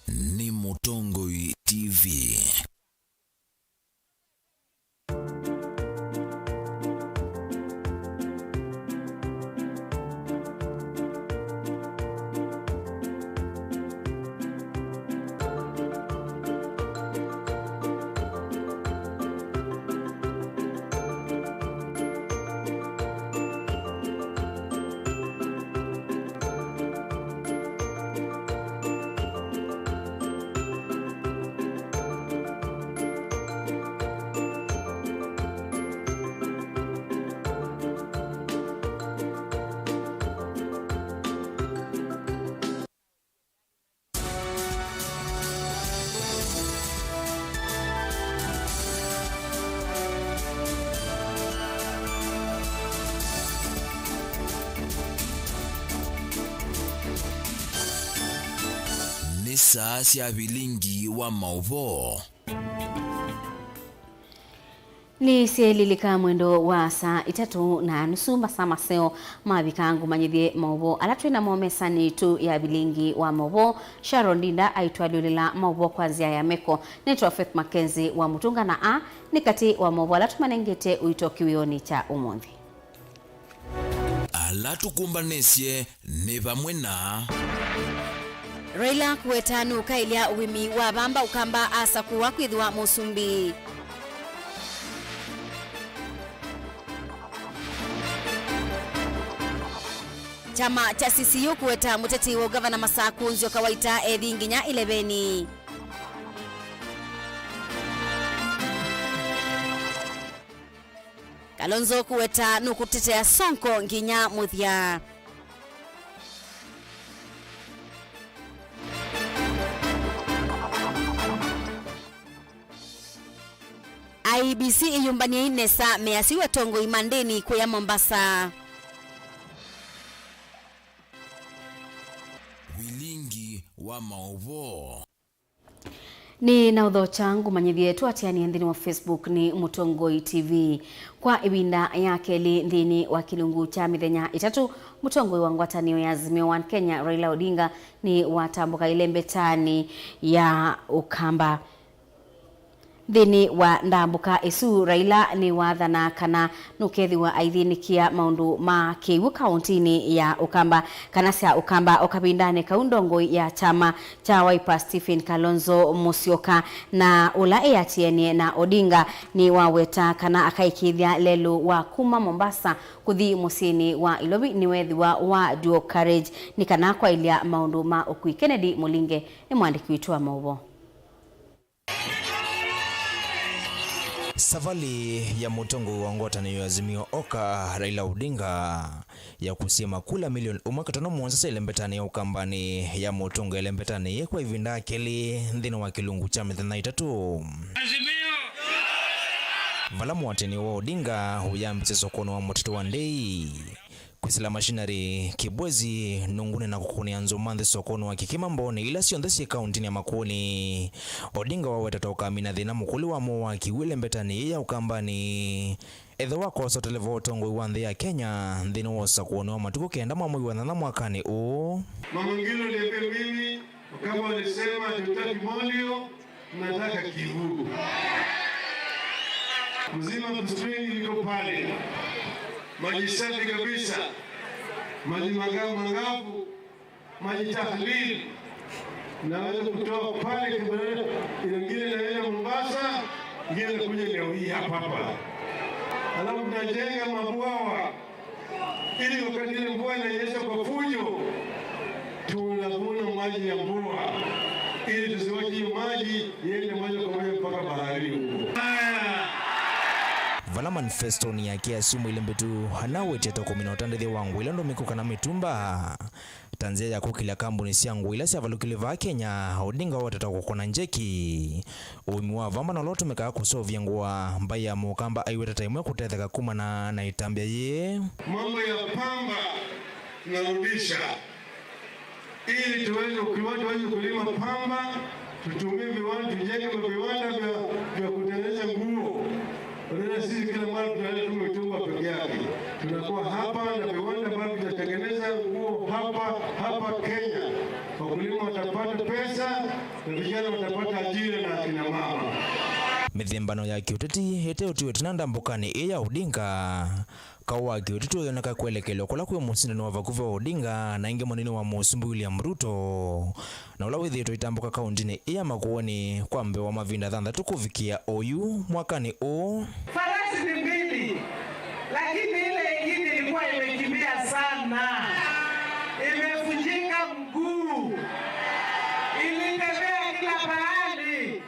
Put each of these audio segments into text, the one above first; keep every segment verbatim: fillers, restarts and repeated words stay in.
Nĩ Mũtongoi T V. Nĩ saa sya vilingi wa maũvoo. Nĩsyĩlilika mwendo wa saa itatũ na nusu masaa maseo mavika ngũmanyĩthye maũvoo ala twĩ namo mesanĩ yitũ ya vilingi wa maũvoo. Sharon Ndinda aitwalyũlĩla maũvoo kwa nzĩa ya meko. Nĩtwa Faith Mackenzie wa Mũtũnga na a nĩ katĩ wa maũvoo ala tũmanengete ũito kĩwĩonĩ kya ũmũnthĩ. Ala tũkũmbanĩsye nĩ vamwe na Raila kũweta nũkaĩlya ũĩmi wa vamba ũkamba asakũwa kwĩthĩwa mũsumbĩ. Kyama kya C C U kũweta mũteti wa ũgavana Masakũ Nzioka Waita ethi nginya ĩleveni. Kalonzo kũweta nũkũtetea Sonko nginya mũthya. I E B C ĩyũmbany'ei nesa measya atongoi ma ndĩni kũya Mombasa. Vilingi wa maũvoo. Nĩ na ũthokya ngũmanyĩthye tũatĩanĩe nthĩnĩ wa Facebook nĩ Mũtongoi T V. Kwa ĩvinda ya kelĩ nthĩnĩ wa kĩlungu kya mĩthenya ĩtatũ, mũtongoi wa ngwatanĩo ya Azimio One Kenya, Raila Odinga, nĩ watambũka ĩlembetanĩ ya Ũkamba. Nthĩnĩ wa ndambũka ĩsu, Raila nĩwathana kana nũkethĩwa aithĩnĩkĩa maũndũ ma kĩw'ũ kaũntĩnĩ ya Ũkamba kana sya Ũkamba. O kavindanĩ kau, ndongoi ya kyama kya Wiper Stephen Kalonzo Musyoka, na ũla ĩatĩanĩe na Odinga, nĩwaweta kana akaĩkĩĩthya lelũ wa kuma Mombasa kũthi mũsyĩnĩ wa Ilovi nĩwethĩwa wa dual carriage nĩ kana kwaĩlya maũndũ ma ũkui. Kennedy Mũlinge nĩ mũandĩki witũ wa maũvoo. Savalĩ ya mũtongoi wa ngwatanĩo ya Azimio Oka, Raila Odinga, ya kũsya makula milioni ũmwe katono mũonza sya ĩlembetanĩ ya Ũkambanĩ ya mũtongoi ĩlembetanĩ yĩ kwa ĩvinda ya kelĩ nthĩnĩ wa kĩlungu kya mĩthenya ĩtatũ. Vala mũatĩanĩo wa Odinga ũyambĩsye sokonĩ wa mũtitũ wa Ndei. Kwĩsĩla mashinarĩ, kĩbwezi, nũngũnĩ na kũkũnĩa nzũma nthĩ sokonĩ wa Kĩkĩma mboonĩ ila syonthe syĩ kaũntĩnĩ ya Makueni. Odinga waweta ta ũkamina thĩna mũkũlĩ wa moo wa kĩw'ũ ĩlembetanĩ yĩĩ ya Ũkambanĩ. Ethĩwa akosa ũteleva wa ũtongoi wa nthĩ ya Kenya nthĩnĩ wa ũsakũanĩ wa matukũ kenda ma mwei wa nyanya mwakanĩ ũũ. Mama Ngilo aliambia mimi, Wakamba walisema, "Hatutaki molio, tunataka kivuu." Mzima Spring liko pale. Maji safi kabisa. Maji manga-, mangavu, maji tahlil. Naweza kutoa pale Kibarani, ile ingine inaenda Mombasa, ingine inakuja leo hii hapa hapa. Alafu tunajenga mabwawa. Ili wakati ile mvua inanyesha kwa fujo, tunavuna maji ya mvua. Ili tusiwache hiyo maji iende moja kwa moja mpaka baharini huko. Haya. Vala manifesto-nĩ yake ya syumwa ilĩ mbĩtu, anawetete kũmina ũtandĩthyo wa ngũa ila ndũmĩku kana mĩtumba ta nzĩa ya kũkĩlya kambuni sya ngũa ila syavalũkile vaa Kenya, Odinga wawetete kũkũna njeki. Ũĩmi wa vamba na ũla ũtũmĩkaa kũseũvya ngũa, mbaĩ ya Mũkamba aiweta ta ĩmwe kũtetheka kumana na ĩtambya yĩĩ. Mambo ya pamba tunarudisha ili tuweze, watu waweze kulima pamba, tutumie viwanda, tujenge viwanda vya, vya kutengeneza nguo. Unaona, sisi kila mara tunaenda tu mitumba peke yake. Tunakuwa hapa na viwanda ambavyo vitatengeneza nguo hapa, hapa Kenya. Wakulima watapata pesa. Na vijana watapata ajira na akina mama. Mĩthembano ya kĩũteti ĩteũtiwe tena ndambũkanĩ ĩ ya Odinga. Kaũ wa kĩũteti ũyoneka kwelekelwa kũla kwĩ mũsindani wa vakuvĩ wa Odinga na ĩngĩ mũnini wa mũsumbĩ William Ruto, na ũla wĩthĩĩtwe itambũka kaũntĩnĩ ĩ ya Makueni kwa mbee wa mavinda thanthatũ kũvikĩa oyu mwakanĩ ũũ. Farasi ni mbili, lakini ile ingine ilikuwa imekimbia sana, imevunjika mguu, ilitembea kila pahali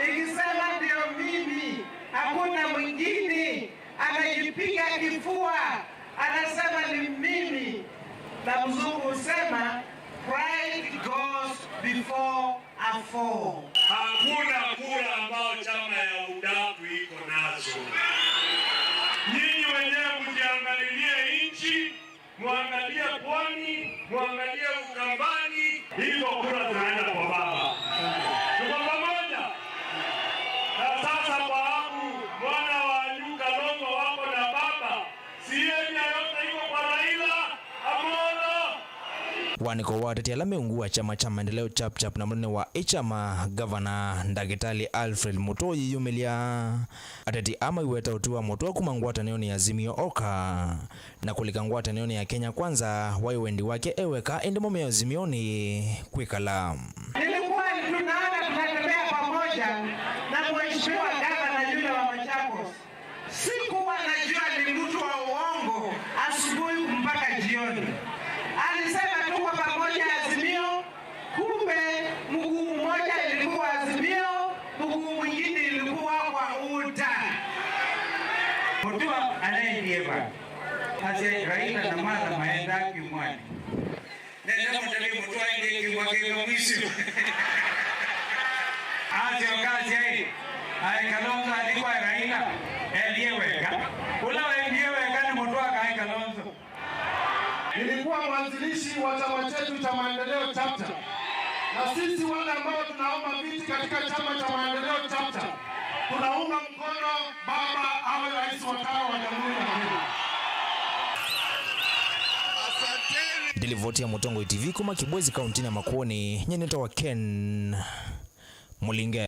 ikisema ndio mimi, hakuna mwingine. Anajipiga kifua, anasema ni mimi. Na mzungu husema, "Pride goes before a fall." Hakuna kura ambayo chama ya udaku iko nazo. Nyinyi wenyewe mjiangalilie nchi, mwangalie Pwani, mwangalie Ukambani, hizo kura zinaenda kwa baba. Tuko pamoja? Na sasa kwa Abu, mwana wa Anyu Kalonzo wako na baba. Si Kenya yote iko kwa Raila Amolo. Wanĩko wa ateti ala me ungu wa kyama kya Maendeleo Chap Chap na mũnene wa ĩ kyama, Ngavana Ndakĩtalĩ Alfred Mutua ũyĩyumĩlya, ateti aa maiweta ũtwi wa Mutua kuma ngwatanĩonĩ ya Azimio oka na kũlika ngwatanĩonĩ ya Kenya Kwanza waĩ wendi wake e weka, ĩndĩ maumĩa Azimionĩ kwĩkala. Nilikuwa tunaona tunatembea pamoja na mheshimiwa gavana yule wa Machakos. Sikuwa najua ni mtu wa uongo asubuhi mpaka jioni. Alisema tuko pamoja Azimio, kumbe mguu mmoja ilikuwa Azimio, mguu mwingine ilikuwa kwa UDA. Mutua anaendie va? Asya Raila na Martha maendaa kiumwani. Nenda mũtavye Mutua ĩngĩ kiumwa kĩka mwisho. Asyoka asya ĩ, aĩ Kalonzo athi kwa Raila, endie weka. Ũla wendie weka nĩ Mutua kaĩ Kalonzo. Nilikuwa mwanzilishi wa chama chetu cha Maendeleo Chapter. Na sisi wale ambao tunaomba viti katika chama cha Maendeleo Chapter, tunaunga mkono baba awe rais wa tano wa Jamhuri ya Kenya. Ndilivoti ya Mũtongoi T V kuma Kibwezi, kaunti ya Makueni, nye nĩtawa Ken Mũlinge.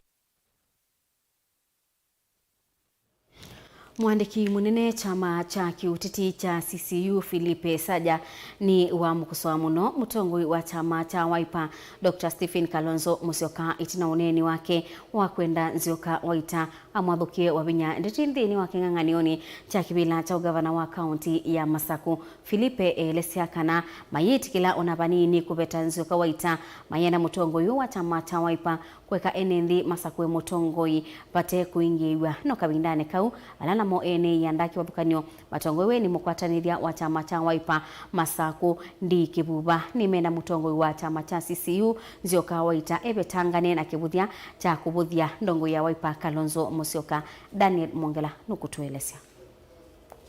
Mũandĩki mũnene kyama kya kĩũteti kya C C U, Philip Saja, nĩ wamũkosoa mũno mũtongoi wa kyama kya Wiper, Doctor Stephen Kalonzo Musyoka, ĩtina wa ũneeni wake wa kwenda Nzioka Waita amwathũkĩe wa vinya ndeto nthĩnĩ wa kĩng'ang'anĩonĩ kya kĩvĩla kya ũgavana wa kaunti ya Masaku. Philip eelesya kana mayĩtĩkĩla ona vanini kũveta Nzioka Waita, mayenda mũtongoi ũũ wa kyama kya Wiper kũeka ene nthĩ masakũe mũtongoi vate kũingĩĩw'a. No kavindanĩ kau, ala namo ene ianda kĩvathũkany'o matongoew'e nĩ mũkwatanĩthya wa kyama kya Wiper, Masakũ Ndii Kĩvuva, nĩmenda mũtongoi wa kyama kya C C U, Nzioka Waita, evetangane na kĩvũthya kya kũvũthya ndongoi ya Wiper, Kalonzo Musyoka. Daniel Mwongela nũkũtũelesya.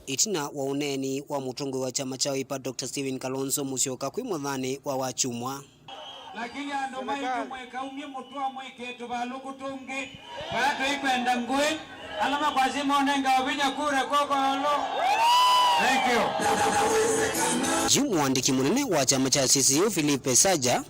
Ĩtina wa ũneeni wa mũtongoi wa kyama kya Wiper, Doctor Stephen Kalonzo Musyoka kwĩ mũthanĩ wa Wakyumwa. Lakini andũ maitũ mwĩkaumye mũtũa mwĩkĩe tũvalũkũ tũngĩ, vaa tũikwenda ngũĩ, ala makwasya monengawa vinya kura kwoko ĩũlũ. Thank you. Yu mũandĩki mũnene wa kyama kya C C U, Philip Saja,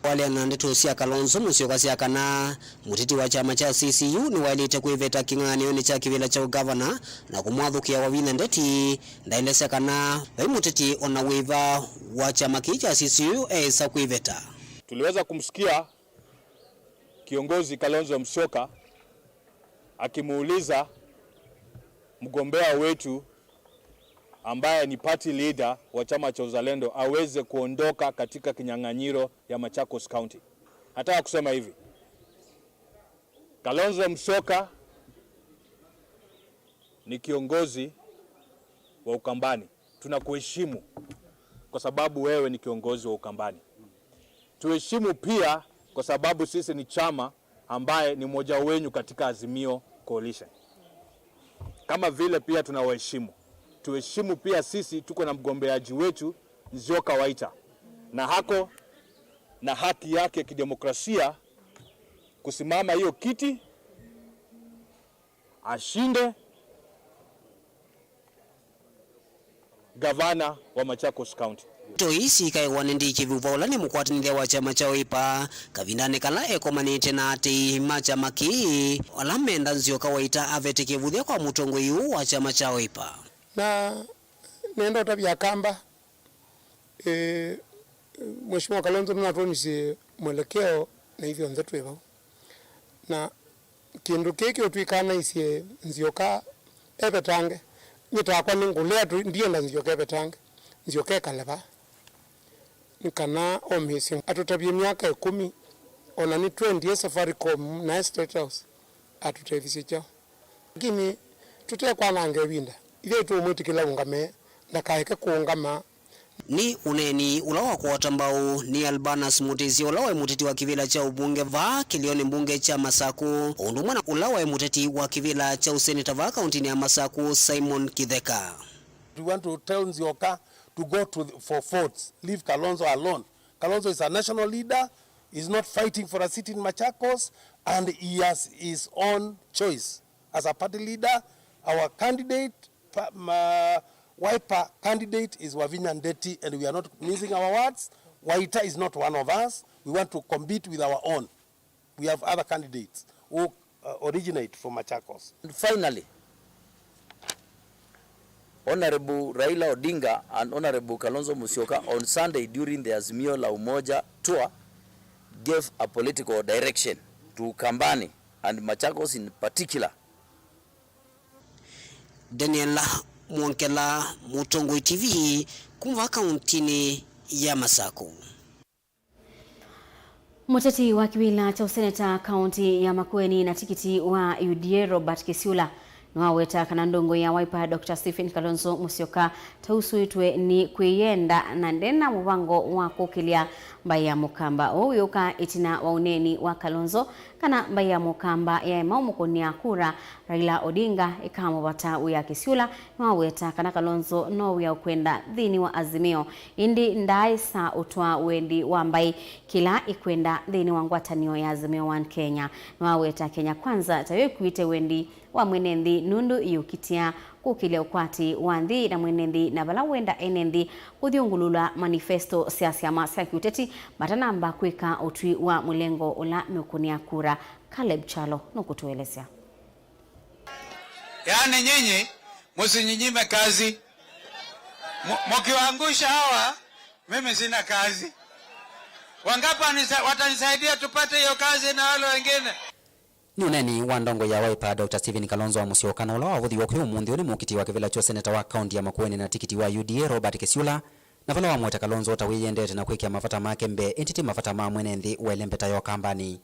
kwaleana na ndeto sya Kalonzo Musyoka sya kana mũteti wa kyama kya C C U nĩwaĩlĩte kwĩveta kĩng'ang'anĩonĩ kya kĩvĩla kya ũgavana na kũmwathũkĩa wa vinya ndeti, ndaelesya kana vai mũteti ona wĩva wa kyama kĩĩ kya C C U eĩsa kwĩveta. Tuliweza kumsikia kiongozi Kalonzo Musyoka akimuuliza mgombea wetu ambaye ni party leader wa chama cha Uzalendo aweze kuondoka katika kinyang'anyiro ya Machakos County. Nataka kusema hivi, Kalonzo Musyoka ni kiongozi wa Ukambani. Tunakuheshimu kwa sababu wewe ni kiongozi wa Ukambani. Tuheshimu pia kwa sababu sisi ni chama ambaye ni mmoja wenyu katika Azimio Coalition. Kama vile pia tunawaheshimu, tuheshimu pia sisi tuko na mgombeaji wetu Nzioka Waita, na hako na haki yake kidemokrasia kusimama hiyo kiti, ashinde gavana wa Machakos County. Ndeto ii syĩkaĩwa nĩ Ndĩki Thuva, ũla nĩ mũkwatanĩthya wa kyama kya Wiper, kavindanĩ kala ekomanĩte na aatĩĩi ma kyama kĩĩ, ala menda Nzioka Waita avete kĩvũthya kwa mũtongoi ũũ wa kyama kya Wiper. Na nenda ũtavya Akamba, eh, Mheshimiwa Kalonzo nũnatwonisye mwelekeo na ithyonthe twĩ vau. Na kĩndũ kĩĩ kĩũtwĩkanaisye Nzioka evetange. Nyie takwa nĩ ngũlea tũ-, ndienda Nzioka evetange. Nzioka ekale va. Nĩ kana omĩĩsye atũtavye myaka ĩkũmi, ona nĩ twendie Safaricom na State House, atũtethisye kyaũ. Lakini tũtekwananga ĩvinda, ithyĩ tũũmwĩtĩkĩla ũngame, ndakaeke kũũngama. Nĩ ũneeni ũla wa kũota mbaũ nĩ Albanus Mutisya, ũla waĩ mũteti wa kĩvĩla kya ũmbunge vaa kĩlĩonĩ mbunge kya Masaku, o ũndũ ũmwe na ũla waĩ mũteti wa kĩvĩla kya ũseneta vaa kauntinĩ ya Masaku, Simon Kitheka. We want to tell Nzioka to go to the, for votes. Leave Kalonzo alone. Kalonzo is a national leader. He's not fighting for a seat in Machakos, and he has his own choice. As a party leader, our candidate, pa-, ma-, Wiper candidate is Wavinya Ndeti, and we are not missing our words. Waita is not one of us. We want to compete with our own. We have other candidates who, uh, originate from Machakos. And finally, Honorable Raila Odinga and Honorable Kalonzo Musyoka on Sunday during the Azimio la Umoja tour gave a political direction to Ukambani and Machakos in particular. Daniel Mwongela, Mũtongoi T V, kuma kauntinĩ ya Masaku. Mũteti wa kĩvĩla kya ũseneta kaunti ya Makueni na tikiti wa U D A Robert Kisiula nĩwaweta kana ndongoi ya Wiper Doctor Stephen Kalonzo Musyoka tausũĩtwe nĩ kwĩyenda na ndena mũvango wa kũkĩlya mbaĩ ya Mũkamba. Ũu wĩũka ĩtina wa ũneeni wa Kalonzo kana mbaĩ ya Mũkamba yaema ũmũkũnĩa kura Raila Odinga ĩkamũvata wĩa. Kisiula nĩwaweta kana Kalonzo no wĩa ũkwenda nthĩnĩ wa Azimio, ĩndĩ ndaaĩsa ũtwaa wendi wa mbaĩ kĩla ĩkwenda nthĩnĩ wa ngwatanĩo ya Azimio One Kenya. Nĩwaweta Kenya Kwanza ta yo ĩkuĩte wendi wa mwene nthĩ nũndũ ĩũkitĩa kũkĩlya ũkwati wa nthĩ na mwene nthĩ na vala wenda ene nthĩ kũthyũngũlũla manifesto sya syama sya kĩũteti matanamba kwĩka ũtwi wa mũlengo ũla meũkũnĩa kura. Caleb Kyalo nũkũtũelesya. Yaani nyinyi, msinyime kazi. Mu-, mkiwaangusha hawa, mimi sina kazi. Wangapi wanisa-, watanisaidia tupate hiyo kazi na wale wengine? Nĩ ũneeni wa ndongoi ya Wiper, Doctor Stephen Kalonzo wa Musyoka, na ũla wavũthiw'e kwĩ ũmũnthĩ ũyũ nĩ mũkiti wa kĩvĩla kya ũseneta wa kaunti ya Makueni na tikiti wa U D A Robert Kisiula, na vala wamweta Kalonzo ta wĩyendete na kwĩkĩa mavata make mbee, ĩndĩ ti mavata ma mwene nthĩ wa ĩlembeta ya Ũkambani.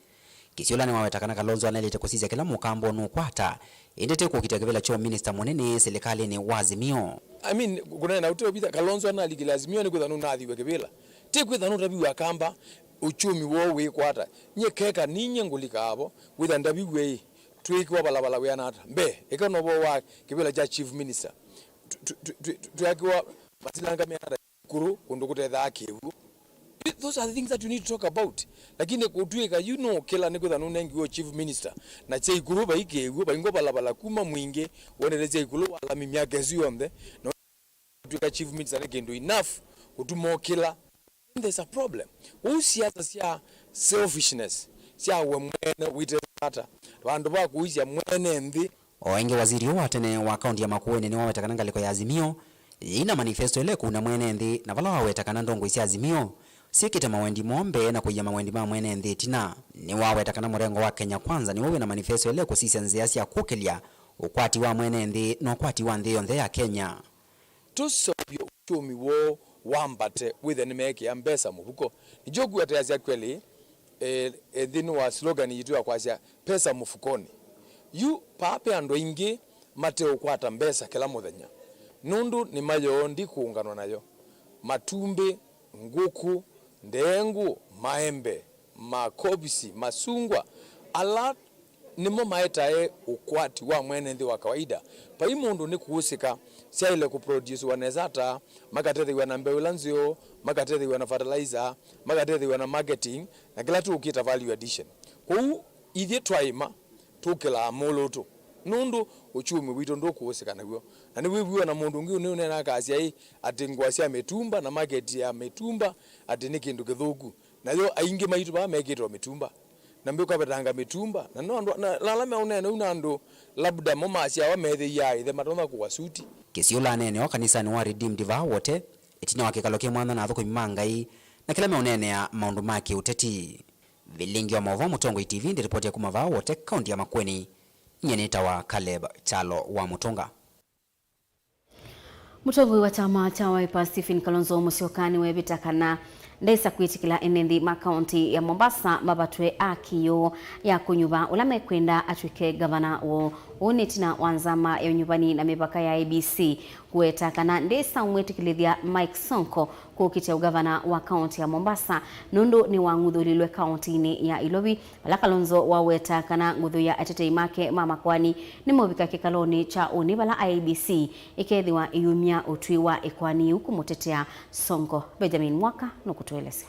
Kisiula nĩwaweta kana Kalonzo anaĩlĩte kũsisya kĩla Mũkamba ũnũkwata, ĩndĩ ti kũkitĩa kĩvĩla kya ũminista mũnene silikalĩnĩ wa Azimio. I mean, kũneena ũtee ũvitha, Kalonzo analikile Azimio nĩ kwĩthwa nũnathiwe kĩvĩla. Ti kwĩthwa nũtaviw'e Akamba, uchumi woo wĩkwata. Nyie keka ninyie ngũlikaa vo, wĩthwa ndaviw'e ĩ, twĩĩkĩwa valala wĩana ata? Mbee, ĩka no vo wa kĩvĩla kya chief minister. Tw-, tw-, tw-, tw-, tw-, twĩakĩwa masilanga meana ata? Ĩkũlũ, kũndũ kũtethaa kĩw'ũ. Th-, those are the things that you need to talk about. Lakini kũtw'ĩka yu nũkĩla nĩ kwĩthwa nũnengiwe chief minister, na kya ĩkũlũ vai kĩw'ũ, vaingwa valala kuma Mwingĩ wendete kya ĩkũlũ wa lami myaka ĩsu yonthe, na twĩka chief minister nĩ kĩndũ enough kũtuma ũkĩla. Then there's a problem. Ũu siasa sya selfishness, sya we mwene wĩtethata, vandũ va kũisya mwene nthĩ. O ĩngĩ, waziri ũũ wa tene wa kaunti ya Makueni nĩwaweta kana ngalĩko ya Azimio yĩina manifesto ĩla ĩkũna mwene nthĩ, na vala waweta kana ndongoi sya Azimio syĩkĩte mawendi moo mbee na kũia mawendi ma mwene nthĩ ĩtina. Nĩwaweta kana mũrengo wa Kenya Kwanza nĩw'o wĩna manifesto ĩla ĩkũsisya nzĩa sya kũkĩlya ũkwati wa mwene nthĩ na ũkwati wa nthĩ yonthe ya Kenya. Tũseũvye ũkyũmi woo wambate, wĩthwe nĩmeekĩa mbesa mũvuko. Nĩkyo kw'o tũyasya kwelĩ, eh, eh, nthĩnĩ wa slogan yitũ ya kwasya, "Pesa mfukoni." Yu paa ve andũ aingĩ mateũkwata mbesa kĩla mũthenya, nũndũ nĩma yoo ndikũũnganwa nayo. Matumbĩ, ngũkũ, ndeengũ, maembe, makobisi, masungwa, ala nĩmo maetae ũkwati wa mwene nthĩ wa kawaida. Vai mũndũ nĩ kũũsĩka syaĩle kũproduciwa nesa ata, makatetheew'a na mbeũ ila nzeo, makatetheew'a na fertilizer, makatetheew'a na marketing, na kĩla tũũkĩta value addition. Kwoou ithyĩ twaĩma, tũkĩlaa mũlũtũ, nũndũ Ũkyũmi witũ ndũkũũsĩka naw'o. Na nĩwĩw'ĩwa na mũndũ ũngĩ nĩũneenaa akasya ĩ, atĩ ngũa sya mĩtumba na maketi ya mĩtumba atĩ nĩ kĩndũ kĩthũku. Nayo aingĩ maitũ vaa mekĩtwe mĩtumba. Na mbĩ ũkavetanga mĩtumba. Na no andũ, na, na ala meũneena ũu na andũ labda mo masyawa methĩie aaĩthe matonya kũwa suti. Kĩsiũlaneenewa kanisanĩ wa Redeemed vaa Wote, ĩtina wa kĩkalo kĩ mwanya na athũkũmi ma Ngai na kĩla meũneenea maũndũ ma kĩũteti. Vilingi wa maũvoo Mũtongoi T V ndĩripoti ya kuma vaa Wote, kaunti ya Makueni. Nyie nĩtawa Caleb Kyalo wa Mũtũnga. Mũtongoi wa kyama kya Wiper Stephen Kalonzo Musyoka nĩwevĩta kana ndesa kwĩtĩkĩla ene nthĩ ma kaunti ya Mombasa mavatwe aki yoo ya kũnyuva ũla mekwenda atw'ĩke ngavana woo. Ũũ nĩ ĩtina wa nzama ya ũnyuvani na mĩvaka ya I E B C kũweta kana ndĩsa ũmwĩtĩkĩlĩthya Mike Sonko kũkitĩa ũgavana wa kaunti ya Mombasa nũndũ nĩwang'uthũlilwe kauntinĩ ya Ilovi, vala Kalonzo waweta kana nguthu ya atetei make ma makoani nĩmeũvika kĩkalonĩ kya ũnĩ vala I E B C ĩkethĩwa ĩyumya ũtwi wa ĩkoani yĩu kũmũtetea Sonko. Benjamin Mwaka nũkũtũelesya.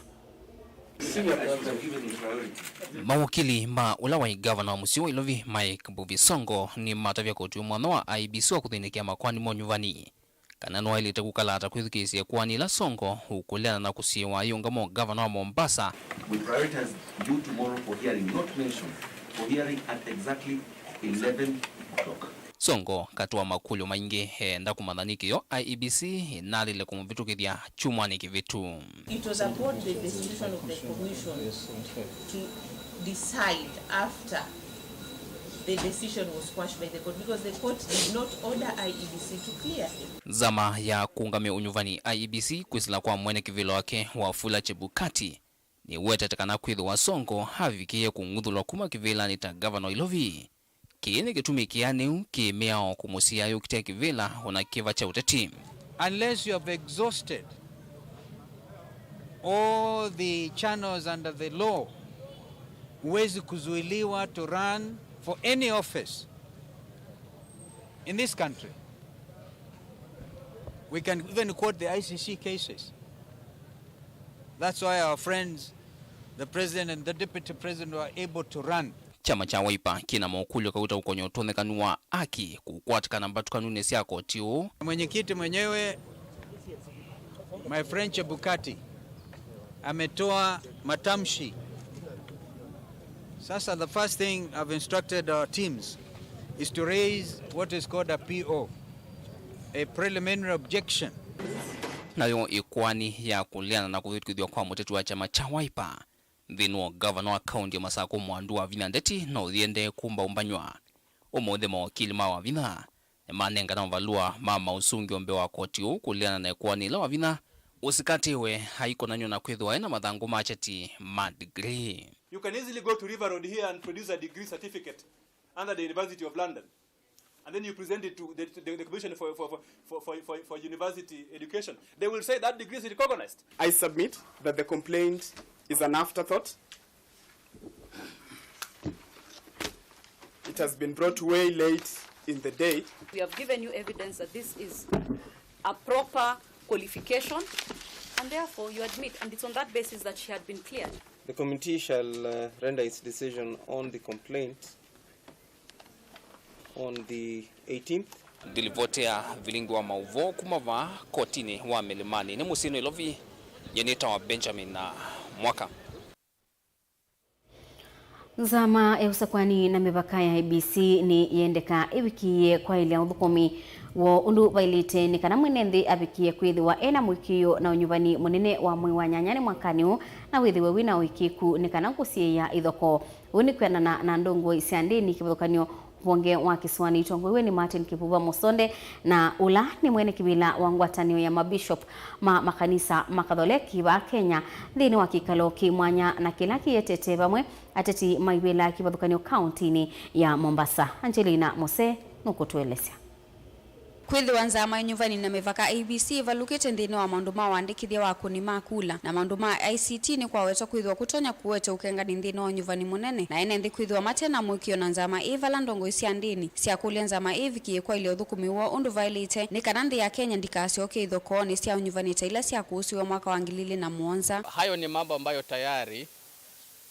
Mawakili ma ũla waĩ ngavana wa mũsyĩ wa Ilovi Mike Mbuvi Sonko nĩmatavya koti mwanya wa I E B C wa kũthĩnĩkĩa makoani ma ũnyuvani kana nĩwaĩlĩte kũkala ata kwĩthukĩĩsya ĩkoani ĩla Sonko ũkũleana na kũsiĩĩwa ayĩũngama ngavana wa Mombasa. We prioritize due tomorrow for hearing, not mention, for hearing at exactly eleven o'clock. Sonko, katĩ wa makũlyo maingĩ, eenda kũmanya nĩkĩ yo I E B C ĩnaalile kũmũvĩtũkĩthya kyumwanĩ kĩvĩtu. It was about the decision of the commission to decide after the decision was quashed by the court because the court did not order I E B C to clear him. Nzama ya kũũngamĩa ũnyuvani I E B C kwĩsĩla kwa mwene kĩvĩla wake Wafula Chebukati nĩwetete kana kwĩthĩwa Sonko avikĩie kũng'uthũlwa kuma kĩvĩlanĩ ta ngavana wa Ilovi, kĩĩ nĩ kĩtumi kĩanĩu kĩ mĩao kũmũsiĩĩa ayũkitĩa kĩvĩla ona kĩva kya ũteti. Unless you have exhausted all the channels under the law, huwezi kuzuiliwa to run for any office in this country. We can even quote the I C C cases. That's why our friends, the president and the deputy president, were able to run. Kyama kya Wiper kĩna mokũlyo kauta ũkony'o ũtonyekanu wa aki kũkwatĩkana mbatũkanunĩ sya koti ũũ. Mwenyekiti mwenyewe, my friend Chebukati, ametoa matamshi. Sasa, the first thing I've instructed our teams is to raise what is called a P O, a preliminary objection. Nayo ĩkoani ya kũleana na kũvĩtũkĩthw'a kwa mũteti wa kyama kya Wiper nthĩnĩ wa ngavana wa kaunti ya Masakũ Mwandu Wavinya Ndeti no yĩendee kũmbaũmbany'a. Ũmũnthĩ mawakili ma Wavinya nĩmanengana mavalũa ma maũsũngĩo mbee wa koti ũũ kũleana na ĩkoani ĩla Wavinya ũsikatĩwe aikonanw'a na kwĩthĩwa ena mathangũ ma kyeti ma degree. You can easily go to River Road here and produce a degree certificate under the University of London. And then you present it to the, to the, the Commission for, for, for, for, for, for, for University Education. They will say that degree is recognized. I submit that the complaint is an afterthought. It has been brought way late in the day. We have given you evidence that this is a proper qualification, and therefore you admit, and it's on that basis that she had been cleared. The committee shall, uh, render its decision on the complaint on the eighteenth. Ndilivotea vilingi wa maũvoo kuma vaa kotinĩ wa Milimani nĩ mũsyĩ Nairobi, nyie nĩtawa Benjamin na Mwaka. Nzama ya ũsakwani na mĩvaka ya I E B C nĩ yendeka ĩvikĩĩe kwaĩlya ũthũkũmi woo ũndũ vaĩlĩte nĩ kana mwene nthĩ avikĩĩe kwĩthĩwa ena mũĩkĩĩo na ũnyuvani mũnene wa mwei wa nyanyanĩ mwakanĩ ũũ, na wĩthĩwe wĩna ũĩkĩĩku nĩ kana kũsiĩĩa ithokoo. Ũu nĩ kwĩanana na ndongoi sya ndĩni kĩvathũkany'o. Ũvonge wa kĩsũanĩ ũtongoew'e nĩ Martin Kivuva Mũsonde, na ũla nĩ mwene kĩvĩla wa ngwatanĩo ya mabishop ma makanisa ma Katholeki vaa Kenya nthĩnĩ wa kĩkalo kĩ mwanya na kĩla kĩetete vamwe ateti ma ivĩla kĩvathũkany'o kauntinĩ ya Mombasa. Angelina Mose nũkũtũelesya. Kwĩthĩwa nzama ya ũnyuvani na mĩvaka I E B C ĩvalũkĩte nthĩnĩ wa maũndũ ma ũandĩkĩthya wa akũni ma kula na maũndũ ma I C T nĩkwawetwa kwĩthĩwa kũtonya kũete ũkengani nthĩnĩ wa ũnyuvani mũnene, na ene nthĩ kwĩthĩwa mate na mũĩkĩĩo na nzama ĩĩ vala ndongoi sya ndĩni syakũlya nzama ĩĩ ĩvikĩĩe kwaĩlya ũthũkũmi woo ũndũ vaĩlĩte nĩ kana nthĩ ya Kenya ndikasyoke ithokoonĩ sya ũnyuvani ta ila syakũũsiwe mwaka wa ngili ilĩ na mũonza. Hayo ni mambo ambayo tayari,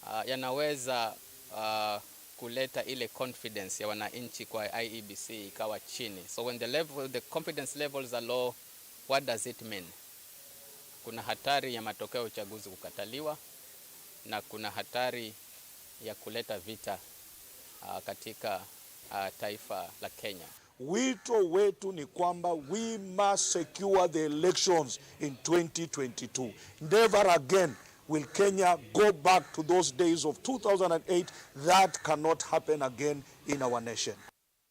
ah, yanaweza, ah, kuleta ile confidence ya wananchi kwa I E B C ikawa chini. So when the level, the confidence levels are low, what does it mean? Kuna hatari ya matokeo ya uchaguzi kukataliwa na kuna hatari ya kuleta vita, ah, katika, ah, taifa la Kenya. Wito wetu ni kwamba we must secure the elections in twenty twenty-two. Never again will Kenya go back to those days of two thousand and eight. That cannot happen again in our nation.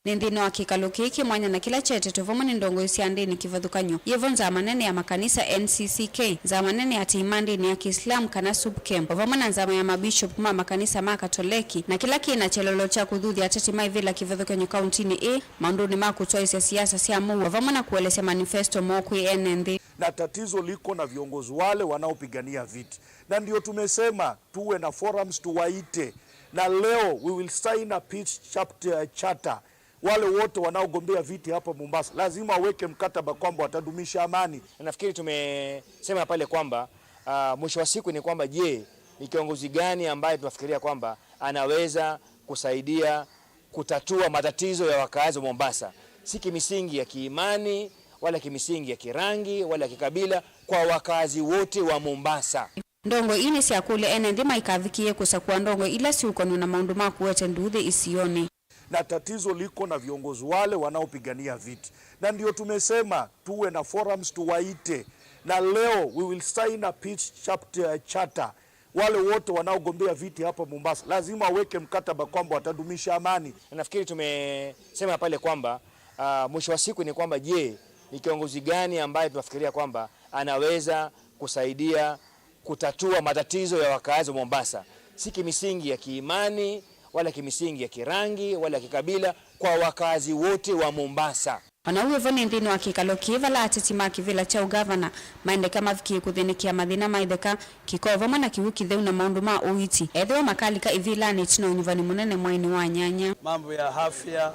Nĩ nthĩnĩ wa kĩkalo kĩĩ kĩ mwanya na kĩla kyetetwe vamwe nĩ ndongoi sya ndĩni kĩvathũkany'o, yĩvo nzama nene ya makanisa N C C K, nzama nene ya tiima ndĩni ya Kĩislamu kana SUPKEM, o vamwe na nzama ya mabishop ma makanisa ma Katoleki, na kĩla kĩ na kyelelo kya kũthuthya ateti ma ivĩla kĩvathũkany'o kauntinĩ ĩĩ maũndũnĩ ma kũtwaĩsya siasa sya mũuo, o vamwe na kũelesya manifesto moo kwĩ ene nthĩ. Na tatizo liko na viongozi wale wanaopigania viti, na ndio tumesema tuwe na forums, tuwaite, na leo we will sign a peace chapter, charter. Wale wote wanaogombea viti hapa Mombasa lazima waweke mkataba kwamba watadumisha amani. Na nafikiri tumesema pale kwamba, ah, mwisho wa siku ni kwamba, je, ni kiongozi gani ambaye tunafikiria kwamba anaweza kusaidia kutatua matatizo ya wakazi wa Mombasa, si kimisingi ya kiimani, wala kimisingi ya kirangi, wala ya kikabila, kwa wakazi wote wa Mombasa. Ndongoi ii nĩsyakũlya ene nthĩ maikavikĩĩe kũsakũa ndongoi ila siũkonw'a na maũndũ ma kũete nduuthĩ isionĩ. Na tatizo liko na viongozi wale wanaopigania viti, na ndio tumesema tuwe na forums, tuwaite, na leo we will sign a peace chapter, charter. Wale wote wanaogombea viti hapa Mombasa lazima waweke mkataba kwamba watadumisha amani. Na nafikiri tumesema pale kwamba, ah, mwisho wa siku ni kwamba, je, ni kiongozi gani ambaye tunafikiria kwamba anaweza kusaidia kutatua matatizo ya wakazi wa Mombasa, si kimisingi ya kiimani wala kimisingi ya kirangi wala ya kikabila, kwa wakazi wote wa Mombasa. O na ũu wĩvo nĩ nthĩnĩ wa kĩkalo kĩĩ vala ateti ma kĩvĩla kya ũgavana maendeka mavikĩe kũthĩnĩkĩa mathĩna ma itheka, kĩko vamwe na kĩw'ũ kĩtheu na maũndũ ma ũiiti, ethĩwa makalika ivĩlanĩ ĩtina wa ũnyuvani mũnene mweinĩ wa nyanya. Mambo ya afya,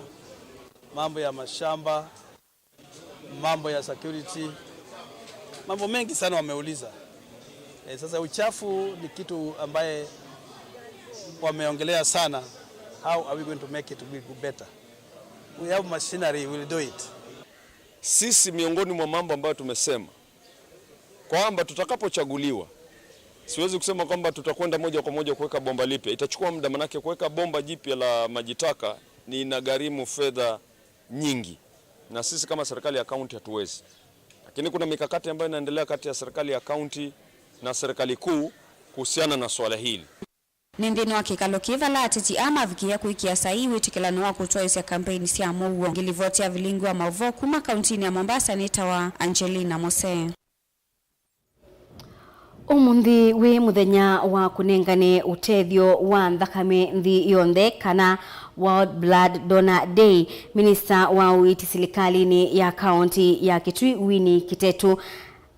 mambo ya mashamba, mambo ya security, mambo mengi sana wameuliza. Eh, sasa uchafu ni kitu ambaye wameongelea sana. How are we going to make it be better? We have machinery, we'll do it. Sisi miongoni mwa mambo ambayo tumesema kwamba tutakapochaguliwa, siwezi kusema kwamba tutakwenda moja kwa moja kuweka bomba lipya. Itachukua muda, manake kuweka bomba jipya la maji taka ni inagharimu fedha nyingi, na sisi kama serikali ya kaunti hatuwezi. Lakini kuna mikakati ambayo inaendelea kati ya serikali ya kaunti na serikali kuu kuhusiana na suala hili. Nĩ nthĩnĩ wa kĩkalo kĩĩ vala ateti aa mavikĩĩa kũĩkĩa saii wĩtĩkĩlano wa kũtwaĩsya kambeini sya mũuo. Ngilivoti ya vilingi wa maũvoo kuma kauntinĩ ya Mombasa nĩtawa Angelina Mose. Ũmũnthĩ wĩ mũthenya wa kũnengane ũtethyo wa nthakame nthĩ yonthe, kana World Blood Donor Day. Minista wa ũiiti silikalĩnĩ ya kaunti ya Kitui, Winnie Kitetu,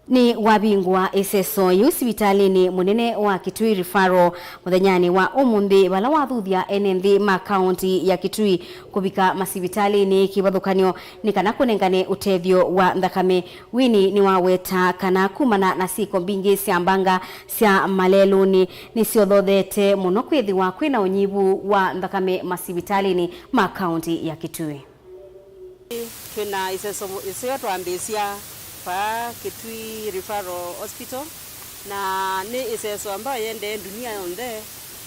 nĩwavingũa ĩseso yĩu sivitalĩnĩ mũnene wa Kitui Referral mũthenyanĩ wa ũmũnthĩ, vala wathuthya ene nthĩ ma kaunti ya Kitui kũvika masivitalĩnĩ kĩvathũkany'o nĩ kana kũnengane ũtethyo wa nthakame. Winnie nĩwaweta kana kumana na syĩko mbingĩ sya mbanga sya malelũnĩ nĩsyothothete mũno kwĩthĩwa kwĩna ũnyivu wa nthakame masivitalĩnĩ ma kaunti ya Kitui. Twĩna ĩseso ĩseo twambĩĩsya vaa Kitui Referral Hospital, na nĩ ĩseso ambayo yendee ndunia yonthe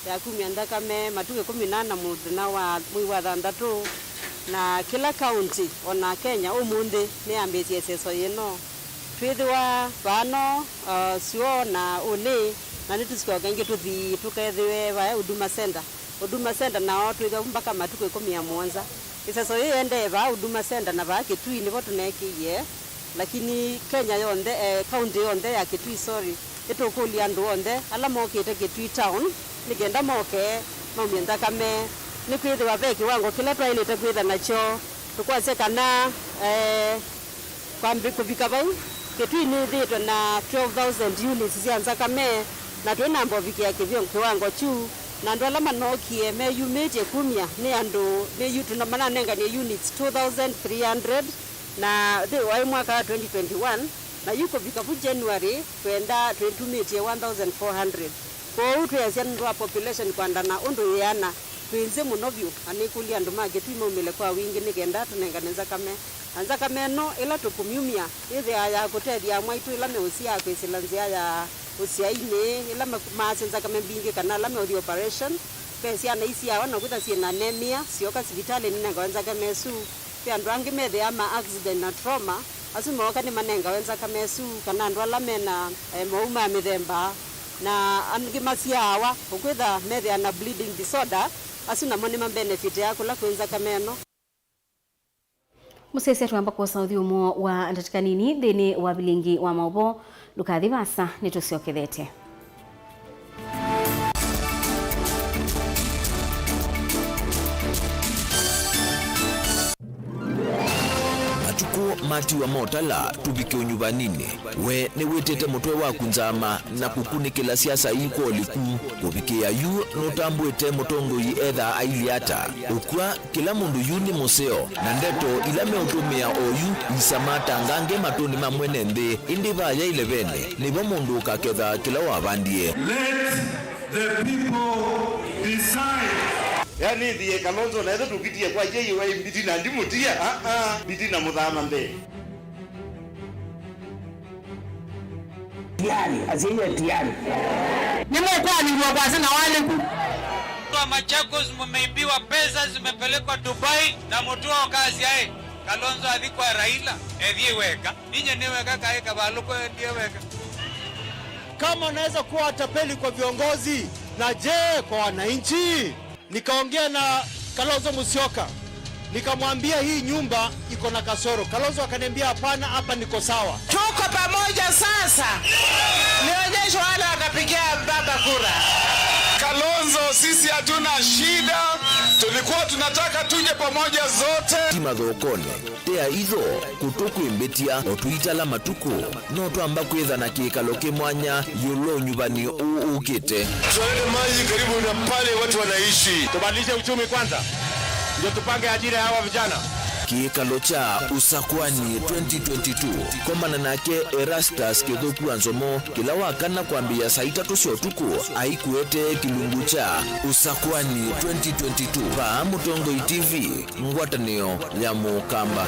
ya kumya nthakame matukũ ĩkũmi na ana mũthenya wa mwei wa thanthatũ, na kĩla kaunti, o na Kenya ũmũnthĩ, nĩyambĩĩsye ĩseso yĩno. Twĩthĩwa vaa no, uh, syoo na ũnĩ, na nĩtũsyoka ĩngĩ tũthi tũkethĩwe vaya Huduma Center. Huduma Center nao twĩthwa mbaka matukũ ĩkũmi na mũonza. Ĩseso yĩĩ yendee vaa Huduma Center na vaa Kitui nĩvo tũneekĩie, lakini Kenya yonthe, eh, kaunti yonthe ya Kitui, sorry, nĩtũkũlya andũ onthe ala mokĩte Kitui town nĩ kenda moke maumye nthakame, nĩkwĩthĩwa ve kĩwango kĩla twaĩlĩte kwĩtha nakyo. Tũkwasya kana, eh, kwambĩ-, kũvika vau, Kitui nĩthĩĩtwe na twelve thousand units sya nthakame, na twĩnamba ũvikĩa kĩvyo-, kĩwango kyu, na andũ ala manokie meyumĩtye kumya nĩ andũ meyu-, tũna-, mananenganie units two thousand three hundred, na thĩ waĩ mwaka wa twenty twenty-one, na yu kũvika vu January, twenda twĩtumĩtye one thousand four hundred. Kwoou twĩasya nũndũ wa population kwandana ũndũ yĩana, Twĩ nzĩ mũno vyũ, na nĩkũlya andũ ma Kĩtui maumĩle kwa wingĩ nĩ kenda tũnengane nzakame. Na nzakame ĩno ĩla tũkũmyumya yĩthĩawa ya kũtethya amwaitũ ĩla meũsiaa kwĩsĩla nzĩa ya ũsyainĩ, ĩla ma-, maasya nzakame mbingĩ kana ala meũthi operation. Ve syana isiawa na kwĩtha syĩ na anemia, syoka sivitalĩ ninengawa nzakame ĩsu. Ve andũ angĩ methĩawa ma accident na trauma, asu mooka nĩmanengawe nzakame ĩsu, kana andũ ala me na, eh, mowau ma mĩthemba, na angĩ masyaawa, ũkwĩtha methĩawa na bleeding disorder, asu namo nĩmabenefitĩaa kũla kwĩ nzakame ĩno. Mũsyaĩĩsya twamba kwosa ũthyũmũo wa ndatĩka nini nthĩnĩ wa vilingi wa maũvoo. Ndũkathi vaasa, nĩtũsyokethete. Matukũ matiwa motala tũvike ũnyuvaninĩ. We nĩwĩtĩte mũtwe waku nzama na kũkunĩkĩla siasa ii kwa ũliku. Kũvikĩĩa yu, nũtambũĩte mũtongoi ethaa ailyĩ ata? Ũkw'a, kĩla mũndũ yu nĩ mũseo, na ndeto ila meũtũmĩa oyu isamaa ta ngange matũnĩ ma mwene nthĩ. Ĩndĩ vaya ĩlevene, nĩvo mũndũ ũkaketha kĩla wavandie. Let the people decide. Yani, thiĩ Kalonzo, na ĩthe tũkitie kwa yeye wa mbiti na ndimũtia, ah, ah, mbiti na mũthama mbee. Tiari, asiye tiari. Nĩmũkwanĩlw'a kwasya na waliku. Watu wa Machakos, mumeibiwa pesa, zimepelekwa Dubai, na mũtũa ũkasya, "Ĩ, Kalonzo athi kwa Raila, ethie weka." Ninye nĩ weka kaĩ kavalũko endie weka. Kama unaweza kuwa tapeli kwa viongozi, na je, kwa wananchi? Nikaongea na Kalonzo Musyoka, nikamwambia hii nyumba iko na kasoro. Kalonzo akaniambia, "Hapana, hapa niko sawa." Tuko pamoja sasa. Nionyeshe wale watapigia baba kura. Kalonzo, sisi hatuna shida. Tulikuwa tunataka tuje pamoja zote. Ti mathokonĩ, tea itho, kũtũ kwĩ mbĩtya, o tũitala matukũ. No twamba kwĩtha na kĩkalo kĩ mwanya ĩũlũ wa ũnyuvani ũũ ũkĩte. Tutalete maji karibu na pale watu wanaishi. Tubadilishe uchumi kwanza, ndio tupange ajira ya hawa vijana. Kĩkalo kya Usakwani twenty twenty-two. Komana nake Erastus Kĩthũku wa Nzomo kĩla wa kana kwambĩĩa saa itatũ sya ũtukũ aikũetee kĩlungu kya Usakwani twenty twenty-two. Vaa Mũtongoi T V, ngwatanĩo ya Mũkamba.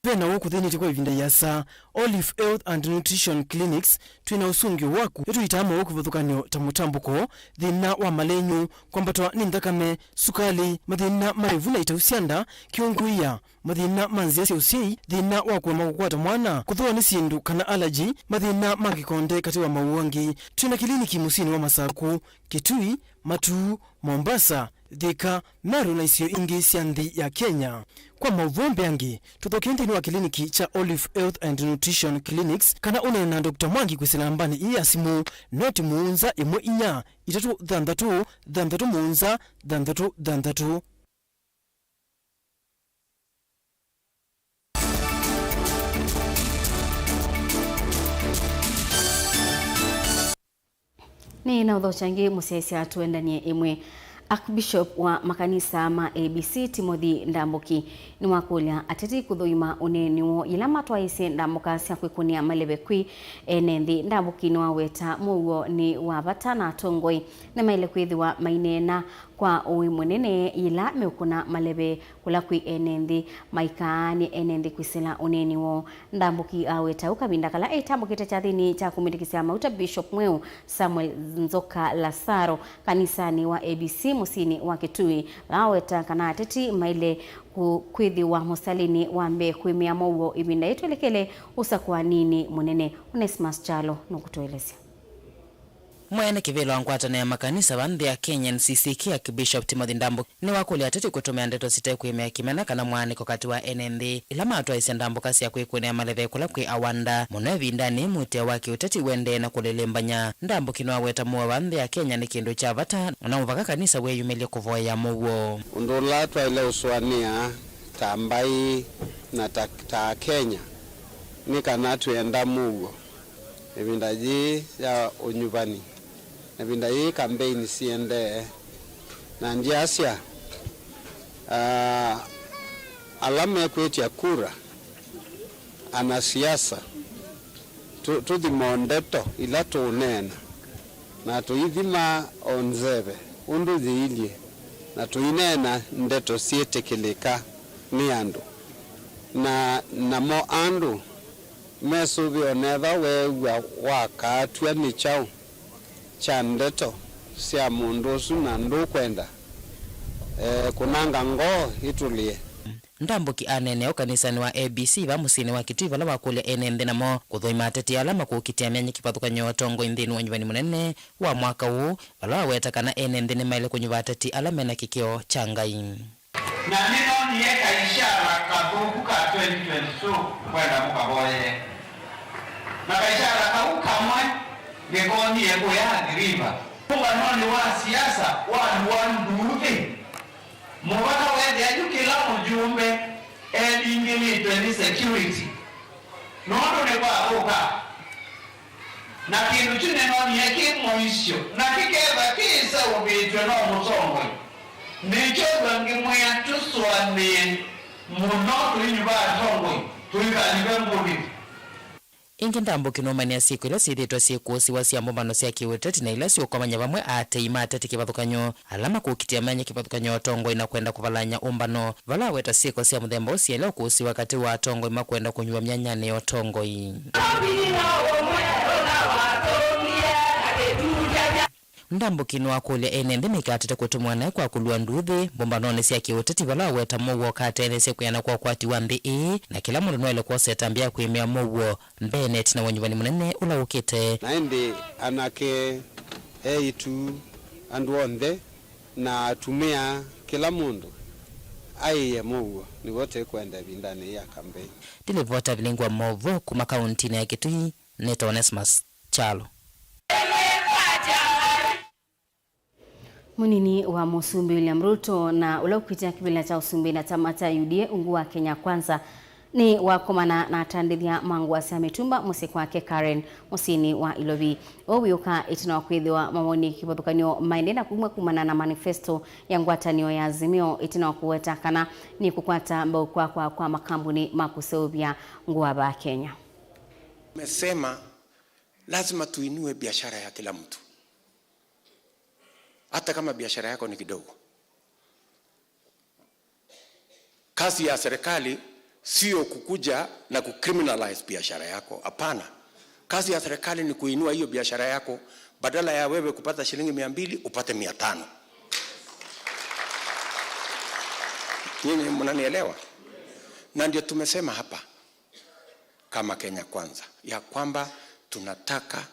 Ve na ũũ kũthĩnĩtye kwa ĩvinda ĩasa. Olive Health and Nutrition Clinics, twĩ na ũsũngĩo waku. Nĩtũitaa mowau kĩvathũkany'o ta mũtambũko, thĩna wa malenyũ, kwambatwa nĩ nthakame, sukalĩ, mathĩna ma ĩvu na itau sya nda, kĩũngũĩa, mathĩna ma nzĩa sya ũsyai, thĩna wa kũema kũkwata mwana, kũthũwa nĩ syĩndũ kana allergy, mathĩna ma kĩkonde, katĩ wa mowau angĩ. Twĩ na kĩliniki mũsyĩnĩ wa Masaku, Kitui, Matuu, Mombasa, Thika, Meru na isio ingĩ sya nthĩ ya Kenya. Kwa maũvoo mbeange, tũthokee nthĩnĩ wa kĩliniki kya Olive Health and Nutrition Clinics, kana ũneene na Doctor Mwangi kwĩsĩla nambanĩ ĩĩ ya simũ, noti mũonza ĩmwe inya, itatũ thanthatũ, thanthatũ mũonza, thanthatũ thanthatũ. Nĩ na ũthokya ĩngĩ mũsyaĩĩsya tũendanie ĩmwe. Archbishop wa makanisa ma A B C Timothy Ndambũki nĩwakũlya ateti kũthũima ũneeni woo yĩla matwaĩĩsye ndambũka sya kwĩkũnĩa maleve kwĩ ene nthĩ. Ndambũki nĩwaweta mũuo nĩ wa vata na atongoi nĩmaĩle kwĩthĩwa maineena kwa ũĩ mũnene yĩla meũkũna maleve kũla kwĩ ene nthĩ, maikaanĩ ene nthĩ kwĩsĩla ũneeni woo. Ndambũki aweta ũu kavinda kala etambũkĩte kyathĩnĩ kya kũmwĩtĩkĩsya mauta Bishop mweũ Samuel Nzoka Lasaro kanisanĩ wa A B C mũsyĩnĩ wa Kitui. Aweta kana ateti maĩle kũ-, kwĩthĩwa mũstalĩnĩ wa mbee kwĩmĩa mũuo ĩvinda yĩtwelekele ũsakũaninĩ mũnene. Onesmus Kyalo nũkũtũelesya. Mwene kĩvĩla wa ngwatanĩo ya makanisa va nthĩ ya Kenya, N C C K, Archbishop Timothy Ndambũki, nĩwakũlya ateti kũtũmĩa ndeto sitekwĩmĩa kĩmena kana mwaanĩko katĩ wa ene nthĩ ĩla matwaĩĩsye ndambũka sya kwĩkũnĩa maleve kũla kwĩ Awanda. Mũno ĩvindanĩ, mwĩtĩo wa kĩũteti ũendee na kũlĩlĩmbany'a. Ndambũki nĩwaweta mũuo va nthĩ ya Kenya nĩ kĩndũ kya vata, na no mũvaka kanisa wĩyumĩlye kũvoyea mũuo. Ũndũ ũla twaĩle ũsũanĩa ta mbaĩ na ta, ta Akenya nĩ kana twĩenda mũuo. Ĩvinda yĩĩ ya ũnyuvani, ĩvinda yĩĩ kambeini siendee, na ndyasya, ah, ala mekwĩtya kura, anasiasa, tũ-, tũthimo ndeto ila tũũneena, Na tũithima o nzeve ũndũ yĩilyĩ, na tũineena ndeto syĩtĩkĩlĩka nĩ andũ, na namo andũ mesũvĩe o na ethĩwa weew'a wakaatw'a nĩ kyaũ kya ndeto sya mũndũ ũsu, na ndũkwenda, e, kũnanga ngoo ĩtũlĩe. Ndambũki aneenea ũkanisanĩ wa A B C vaa mũsyĩnĩ wa Kitui, vala wakũlya ene nthĩ namo kũthũima ateti ala makũkitĩa myanya kĩvathũkany'o ya ũtongoi nthĩnĩ wa ũnyuvani mũnene wa mwaka ũũ, vala waweta kana ene nthĩ nĩmaĩle kũnyuva ateti ala mena kĩkĩo kya Ngai. Na nĩnonie kaishara kathũku ka twenty twenty-two, nĩkwenda mũkavoyee. Na kaishara kau kamwe nĩkoonie kũya Athi River. Ũmbanonĩ wa siasa wa Luo Nduuthĩ, mũvaka wethĩa yu kĩla mũjumbe elingĩlĩtwe nĩ security, nũndũ nĩkwathũka. Na kĩndũ kyu nĩnonie kĩ mũisyo, na kĩkethwa kĩseũvĩtw'e no mũtongoi, nĩkyo w'a ngĩmwĩa tũsũanĩe mũno tũinyuva atongoi, tũikanyuve mbũnĩthyo. Ĩngĩ, Ndambũki nũmanyĩe syĩko ila syĩthĩĩtwe syĩkũsĩwa sya mbũmbano sya kĩũteti na ila siũkomany'a vamwe aatĩĩi ma ateti kĩvathũkany'o ala makũkitĩa myanya kĩvathũkany'o ya ũtongoi na kwenda kũvalany'a ũmbano, vala aweta syĩko sya mũthemba ũũ syaĩle ũkũsĩwa katĩ wa atongoi makwenda kũnyuva myanyanĩ ya ũtongoi. Ndambũki nĩwakũlya ene nthĩ maikatete kũtũmwa naĩ kwa kũlua nduuthĩ mbũmbanonĩ sya kĩũteti, vala aweta mũuo ũkatetheesya kwĩana kwa ũkwati wa nthĩ ĩĩ, na kĩla mũndũ nĩwaĩle kwosa ĩtambya ya kwĩmĩa mũuo mbee na ĩtina wa ũnyuvani mũnene ũla ũkĩte. Na ĩndĩ anake, eĩtu, andũ onthe, na atumĩa, kĩla mũndũ aĩe mũuo, nĩw'o tũkwenda ĩvindanĩ yĩĩ ya kambeini. Ndilivota vilingi wa maũvoo kuma kauntinĩ ya Kitui, nĩtawa Onesmus Kyalo. Mũnini wa Mũsumbĩ William Ruto na ũla ũkwĩtĩa kĩvĩla kya ũsumbĩ na kyama kya U D A ungu wa Kenya Kwanza nĩ wakomana na atandĩthya ma ngũa sya mĩtumba mũsyĩ kwake Karen mũsyĩnĩ wa Ilovi. Ũu wĩũka ĩtina wa kwĩthĩwa mawoni kĩvathũkany'o maendee na kumw'a kumana na manifesto ya ngwatanĩo ya Azimio ĩtina wa kũweta kana nĩ kũkwata mbau kwakwa kwa makambuni ma kũseũvya ngũa vaa Kenya. Tumesema lazima tuinue biashara ya kila mtu, hata kama biashara yako ni kidogo. Kazi ya serikali sio kukuja na kucriminalize biashara yako, hapana. Kazi ya serikali ni kuinua hiyo biashara yako, badala ya wewe kupata shilingi mia mbili, upate mia tano. Nyinyi mnanielewa? Na ndio tumesema hapa kama Kenya Kwanza ya kwamba tunataka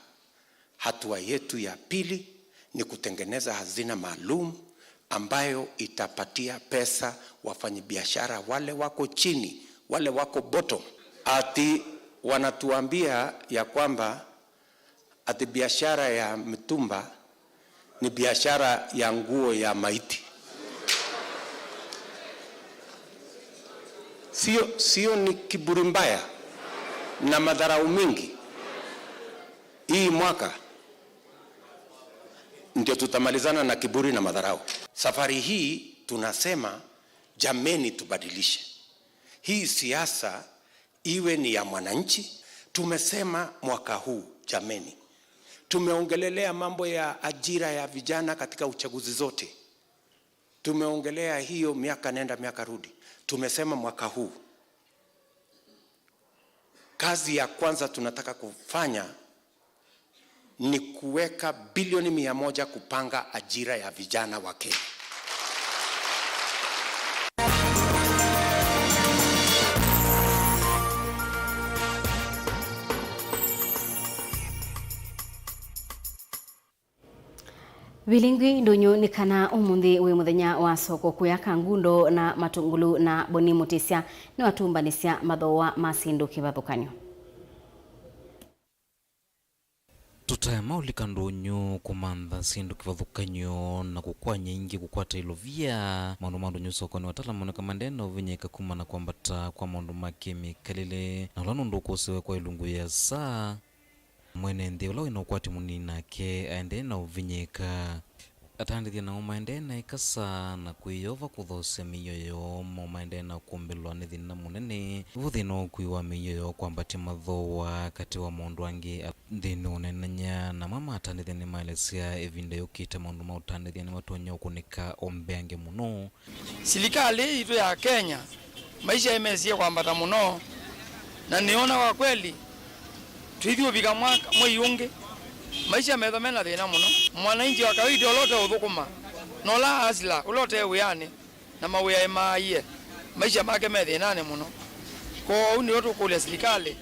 hatua yetu ya pili ni kutengeneza hazina maalum ambayo itapatia pesa wafanyabiashara wale wako chini, wale wako bottom. Ati wanatuambia ya kwamba ati biashara ya mitumba ni biashara ya nguo ya maiti. Sio, sio ni kiburi mbaya na madharau mingi? Hii mwaka ndio tutamalizana na kiburi na madharau. Safari hii tunasema, jameni, tubadilishe. Hii siasa iwe ni ya mwananchi. Tumesema mwaka huu, jameni, tumeongelelea mambo ya ajira ya vijana katika uchaguzi zote. Tumeongelea hiyo miaka nenda miaka rudi. Tumesema mwaka huu, kazi ya kwanza tunataka kufanya ni kuweka bilioni mia moja kupanga ajira ya vijana wa Kenya. Vilingwi ndũnyũ nĩ kana ũmũnthĩ wĩ mũthenya wa soko, kũya Kangundo na Matũngũlũ na Boni Mũtĩsya nĩwatũmbanĩsya mathooa ma syĩndũ kĩvathũkany'o. Tũtaema ũlika ndũnyũ, kũmantha syĩndũ kĩvathũkany'o, na kũkwany'a ingĩ kũkwata ilovia. Maũndũ ma ndũnyũ sokonĩ wa Tala moneka mandee na ũvinyĩĩka kumana na kwambata kwa maũndũ ma kĩmĩkalĩle, na ũla nũndũ ũkũsĩwe kwa ilungu ya saa. Mwene nthĩ ũla wĩ na ũkwati mũnini nake aendee na ũvinyĩĩka. Atandĩthya nao maendee na ĩkasa na kwĩyova kũthoosya mĩio yoo, mo maendee na kũmbĩlwa nĩ thĩna mũnene. Vu thĩna wa ũkui wa mĩio yoo kwambatya mathooa katĩ wa maũndũ angĩ. Nthĩnĩ wa ũneenany'a na ma matandĩthya nĩmaelesya ĩvinda yũkĩte maũndũ ma ũtandĩthya nĩmatonya ũkũnĩka o mbeange mũno. Silikalĩ yitũ ya Kenya, maisha ĩmesie kwambata mũno, na nĩona kwa kweli, twĩthi ũvika mwaka, mwei ũngĩ, maisha methwa mena thĩna mũno. Mwananchi wa kawaida ũla ũte ũthũkũma, na ũla asila, ũla ũte wĩanĩ, na mawĩa ĩmaaie, maisha make me thĩnanĩ mũno. Kwoou nĩo tũkũlya silikalĩ.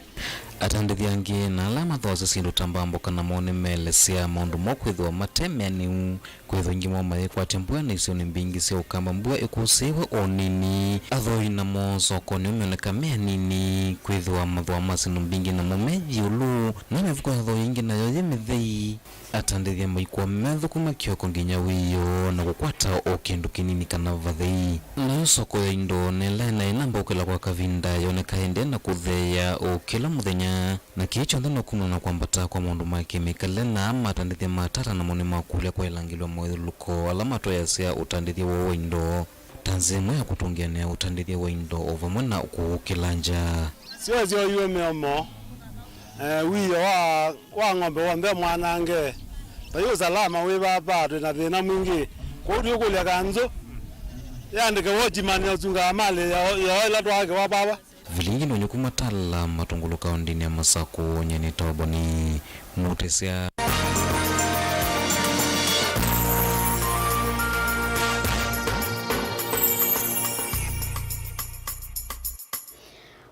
Atandĩthya angĩ na ala mathoosya syĩndũ ta mbambũka namo nĩmeelesya maũndũ moo kwĩthĩwa mate meanĩu. Kwĩthwa aingĩ moo mayĩkwatya mbua na isionĩ mbingĩ sya Ũkamba mbua ĩkũsĩĩwe o nini. Athoi namo sokonĩ ũmeoneka me anini, kwĩthĩwa mathooa ma syĩndũ mbingĩ namo me ĩũlũ, na mĩvuko ya athoi aingĩ nayo yĩ mĩthei. Atandĩthya maikw'a methũkũma kĩoko nginya wĩoo na kũkwata o kĩndũ kĩnini kana vathei. Nayo soko ya indo nelaĩ na ĩnamba ũkĩla kwa kavinda yoneka ĩndĩ na kũtheea o kĩla mũthenya. Na kĩĩ kyonthe no kumana na kwambata kwa maũndũ ma kemikali, na matandĩthya ma tata namo nĩmakũlya kwa ĩlangĩlyo moyũlũko ala matwaĩasya ũtandĩthya woo wa indo ta nzĩa ĩmwe ya kũtũngĩanĩa ũtandĩthya wa indo o vamwe na kũũkĩlangya. Syoe syoiwe mĩomo, eh, wĩoo wa, wa ng'ombe w'onthe mwanange. Ta yu ũsalama wĩ vaa, twĩ na thĩna mwingĩ. Kwoou tũikũlya kanzũ yĩandĩke wotchimani ũsungaa malĩ yoo ĩla twaakiwa vava. Vilingi nũnyũ kuma Tala Matũngũlũ kaũndĩnĩ ya Masakũ, nyie nĩ Toboni Mũtĩsya.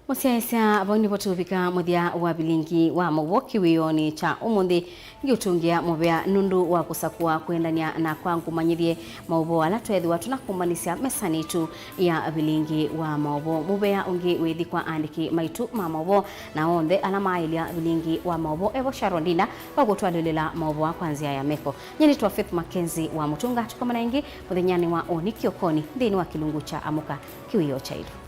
Mũsyaĩĩsya, vau nĩvo tũvika mũthya wa vilingi wa maũvoo kĩwĩonĩ kya ũmũnthĩ. Ngĩũtũngĩa mũvea nũndũ wa kũsakũa kwendany'a na kwa ngũmanyĩthye maũvoo ala tweethĩwa tũnakombanĩsya mesanĩ yitũ ya vilingi wa maũvoo. Mũvea ũngĩ wĩthi kwa aandĩki maitũ ma maũvoo na onthe ala maaĩlya vilingi wa maũvoo. Evo Sharon Ndinda wa kũtwalĩlĩla maũvoo aa kwa nzĩa ya meko. Nyie nĩtwa Faith Mackenzie wa Mũtunga. Tũkomana ĩngĩ mũthenyanĩ wa ũnĩ kĩokonĩ nthĩnĩ wa kĩlungu kya Amũka Kĩwĩoo Kyailu.